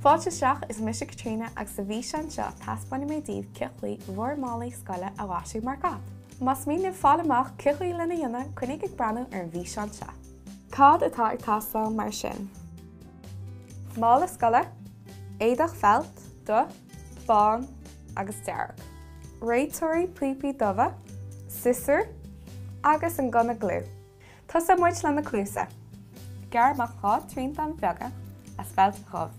Fáilte isteach, is mise Caitríona agus sa bhfíseán seo taispeánfaidh mé daoibh cén chaoi bhur málaí scoile a mhaisiú mar cat. Más mian libh fáil amach cén chaoi lena dhéanamh, coinnigh ag breathnú ar an bhfíseán seo. Cad atá ag teastáil mar sin? Mála scoile, éadach feilt, dubh, bán agus dearg. Réiteoirí píopaí dubha, siosúr agus an gunna gliú. Tosóidh muid le na cluasa. Gearr amach 2 triantán bheaga as feilt dhubh.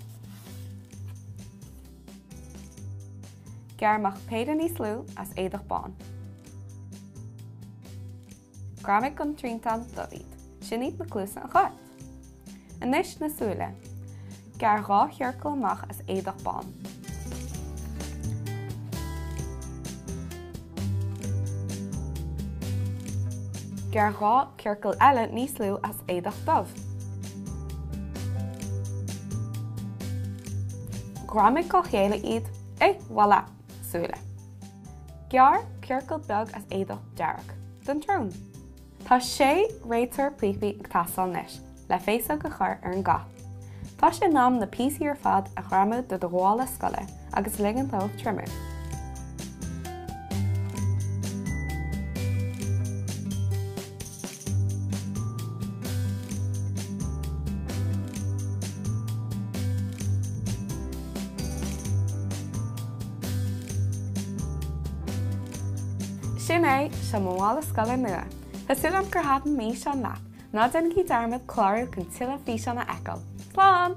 Gearr amach péire níos lú as éadach bán. Greamaigh don triantán dubh iad. Sin iad na cluasa an chait. Anois na súile. Gearr 2 chiorcal amach as éadach bán. Gearr 2 chiorcal eile níos lú as éadach dubh. Greamaigh dá chéile iad, et voilà! Súile. Gearr ciorcal beag as éadach dearg. Don tsrón. Tá sé réiteoir píopaí ag teastáil anois le féasóg a chur ar an gcat. Tá sé in am na píosaí ar fad a ghreamú de do mhála scoile agus ligean dóibh triomú. Sin é, seo mo mhála scoile nua. Tá súil agam gur thaitin an físeán leat. Ná déanaigí dearmad clárú chun tuilleadh físeán a fheiceáil. Slán!